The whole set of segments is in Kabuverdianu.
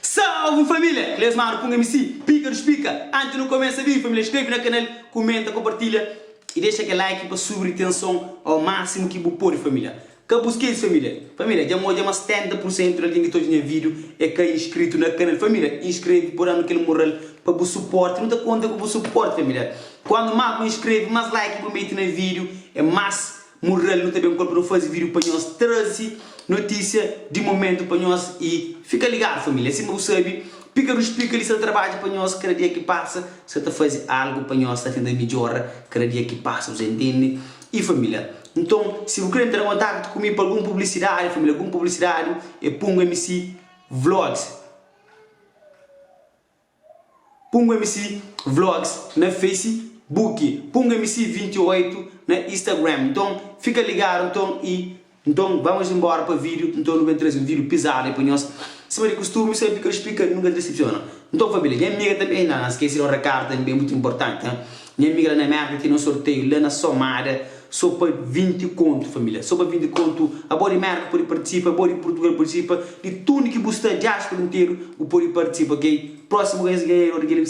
Salve família! Kles manu Punga MC, pika dos pika! Antis nu kumesa vídeo família, inskreve na kanal, kumenta, kompartilha i dexa kel like pa subri tenson ao máximo ki bu pode família. Ka bu skese família, família dja N odja ma 70 por sentu di algen ki ta odja nha vídeo é ka inscrito na kanal. Família, inskreve pa da-nu kel mural pa bu suporti, nu ta konta ku bu suporti família. Kuandu más bu inskreve, más like bu mete na vídeo é más Mural nu ta ben kol pa nu fazi video pa nhos trazi notícia di momento pa nhos e fika ligadu família sima bu sabi pika dus pika li sa ta trabadja pa nhos kada dia ki pasa sa ta fazi algu pa nhos ta tenta midjora kada dia ki pasa bu sa intende e família nton si bu kre entra na kontaktu ku mi pa algun publicidadi família algun publicidadi é pungo mc vlogs. Pungo MC Vlogs na Facebook, Pungo MC 28 na Instagram. Nton, fika ligadu nton i nton vamos embora pa vídeo. Nton nu ben traze un vídeo pizadu aí pa nhos. Sima di kustumi, sempre ki eu explika nunka ta decepciona. Nton família, nha amiga tanbe, ei na skesi da un rekadu tanbe mutu importanti, ha. Nha amiga la na Merka tene un sorteio la na Somada so pa 20 kontu família, so pa 20 kontu. Abo di Merka pode partisipa, abo di Purtugal pode partisipa, di tudu ki bu sta diaspora interu bu pode partisipa, ok. Prósimu ganhador di kel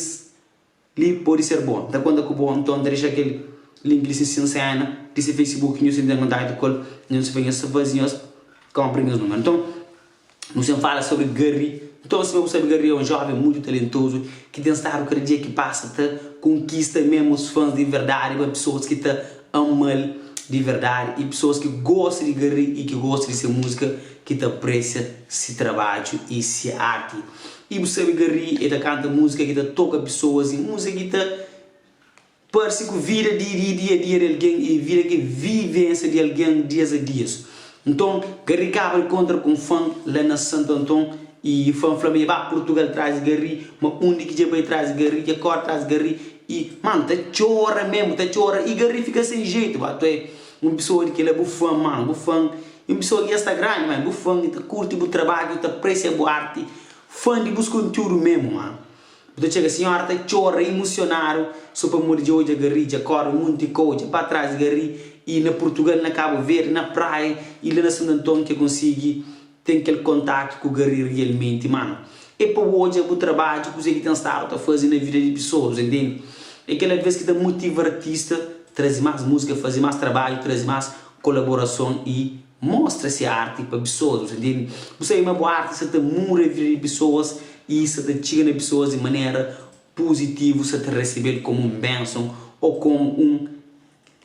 li pode ser bo. N ta konta ku bo, nton N ta dexa kel link li sin sena di se Facebook, nhos entra en kontaktu ku el, nhos fla nhos faze nhos konpra nhos númeru. Nton. Nu sen fala sobri Garry. Nton, sima bu sabe, Garry é un jóven mutu talentozu ki ten stadu kada dia ki pasa ta konkista mésmu fans di verdadi, ma pesoas ki ta ama-l di verdadi i pesoas ki gosta di Garry i ki gosta di se múzika, ki ta apresia se trabadju i se arti. I bu sabe, Garry el ta kanta múzika ki ta toka pesoas i múzika ki ta. Parse ku vida di di dia a dia di algen i vida ki vivensia di algen dias a dias. Nton, Garry kaba di kontra ku un fan la na Santo Anton i fan fla ma e ba Purtugal tras di Garry, ma undi ki dja bai tras di Garry, dja kore tras di Garry i, manu, ta txora mesmu, ta txora i Garry fika sen jetu, ba tu é un pisoa di kila, bu fan, manu, bu fan i un pisoa ki dja sta grandi, manu, bu fan i ta kurti bu trabadju, ta apresia bu arti, fan di bus kontiudu mesmu, manu. Bu ta txega sinhora ta txora imusionadu so pamodi dja odja Garry, dja kore munti kou, dja ba tras di Garry i na Purtugal, na Kabu Verdi, na Praia i la na Santo Anton ki konsigi ten kel kontaktu ku Garry rialmenti. Manu, e pa bu odja bu trabadju, kuze ki ten stadu ta faze na vida di pisoas, bu intende? E kela ves ki ta motiva artista traze mas muzika, faze mas trabadju, traze mas kolaborason i Mostra se arti pa pesoas, bu sa ntende? Bu sabe ma bu arti sa ta muda vida di pesoas i sa ta txiga na pesoas di manera puzitivu, sa ta resebe-l komu un benson ô komu un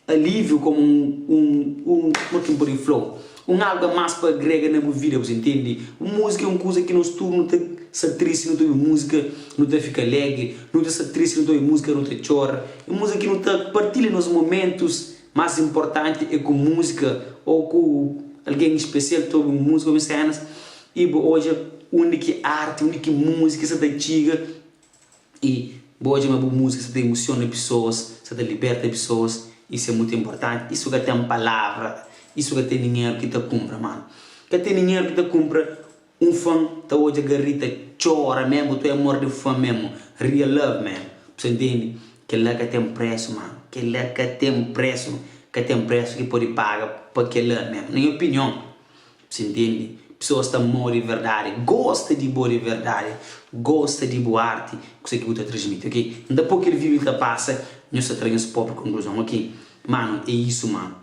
aliviu, komu un, un, un, kuma ki N pode fla-u? Un algu a más pa agrega na bu vida, bu sa ntende? Múzika é un kuza ki nos tudu nu ta sta tristi nu ta obi múzika, nu ta fika alegri, nu ta sta tristi nu ta obi múzika, nu ta txora. É múzika ki nu ta partilha nos momentus. Más inportanti é ku múzika ô ku algen spesial ta obi un múzika, obi sénas i bu odja undi ki arti, undi ki múzika sa ta txiga i bu odja ma bu múzika sa ta imusiona pesoas, sa ta liberta pesoas. Isu é mutu inportanti. Isu ka ten palavra, isu ka ten dinheru ki ta kunpra, manu. Ka ten dinheru ki ta kunpra Un fan ta odja Garry ta txora mesmo tu é amor de fan mesmo real love man bu sa intende kela ka ten preço mano kela ka ten preço ka ten preço ki pode paga pa kela mesmo na nha opinion bu sa intende pessoas ta amau de verdade gosta di bo de verdade gosta di bu arte kusa ki bu ta transmite ok nta po kel video li ta passa nhos ta tra nhos proprio conclusão ok mano é isso mano.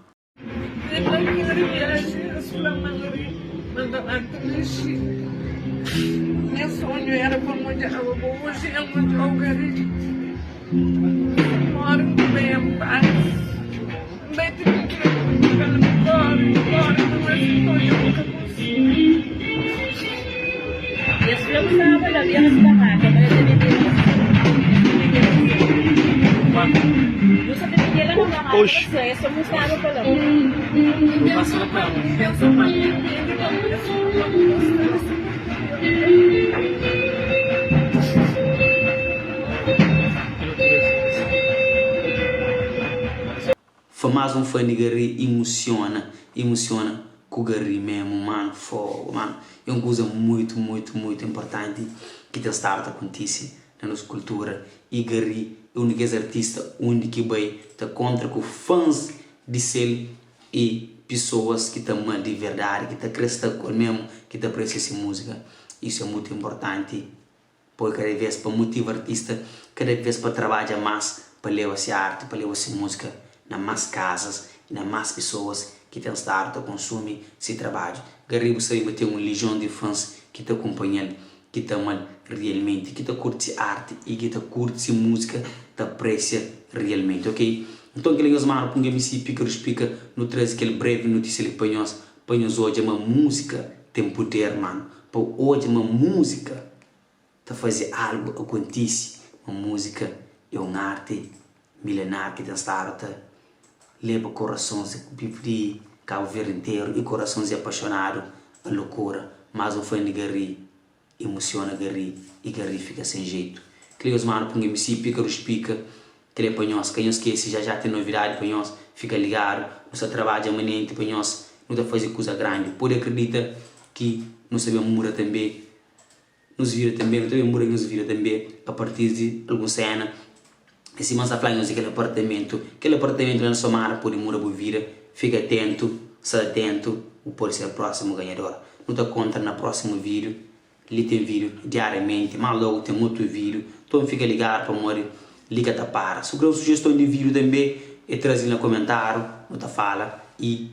Oxi. Foi más un fã di Garry imusiona imusiona ku Garry memu mano fogo mano é un kuza muito muito muito importanti ki ten stadu ta kontisi na nos kultura i Garry é un di kes artista undi ki bai ta kontra ku fãs di sel i pisoas ki ta amal di verdadi ki ta kre sta ku el memu ki ta apresia se múzika. Isu é mutu inportanti pa kada vez pa motiva artista kada vez pa trabadja más pa leba se arti, pa leba se múzika na más kazas i na más pesoas ki ten stadu ta konsumi se trabadju. Garry bu sabe ma ten un lijon di fans ki ta kunpanha-l, ki ta ama-l rialmenti, ki ta kurti se arti i ki ta kurti se múzika, ta apresia rialmenti. Ok, nton kel-la nhos manu Punga MC Píkarus Pika nu traze kel brevi notísia li pa nhos, pa nhos odja ma múzika ten puder manu, pa odja ma múzika ta faze algu akontise, ma múzika é un arti milenar ki ten stadu ta leba korasons di Kabu Verdi interu i korasons di apaxonadu a lokura. Más un fan di Garry emosiona Garry i Garry fika sen jetu. Kel-li nhos manda pa un MC pika dus pika, kel-li é pa nhos. Ka nhos skese, já já ten novidadi pa nhos, fika ligadu. Nu sta trabadja manenti pa nhos, nu ta faze kuza grandi. Pode akredita ki nu sta ben muda tanbe. Nos vida tanbe, nu ta ben muda nos vida tanbe a partir di algun sena. É sima N sta fla nhos di kel apartamentu. Kel apartamentu la na Somada pode muda bu vida. Fika atentu, sta atentu, bu pode ser prósimu ganhador. Nu ta kontra na prósimu vídiu. Li ten vídiu diariamenti, má lógu ten otu vídiu. Nton fika ligadu pamodi li ka ta para. Si bu kre un sujeston di vídiu tanbe, é traze li na komentáriu, nu ta fala i.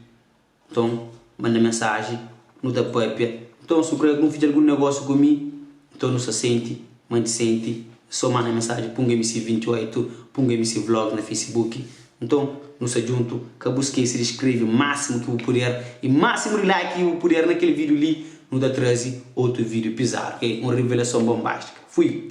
Nton, manda mensaji, nu ta pâpia. Nton, si bu krê fidja algun negósiu ku mi, nton nu sta senti, mante senti. Sô manda mensaji Punga MC 28, Punga MC Vlog na Facebook. Nton, nu sta djuntu. Ka bu skese di skrebe másimu ki bu puder i másimu di like ki bu puder na kel vídiu li. Nu ta traze otu vídiu pizadu, ok? Un revelason bonbástika. Fui!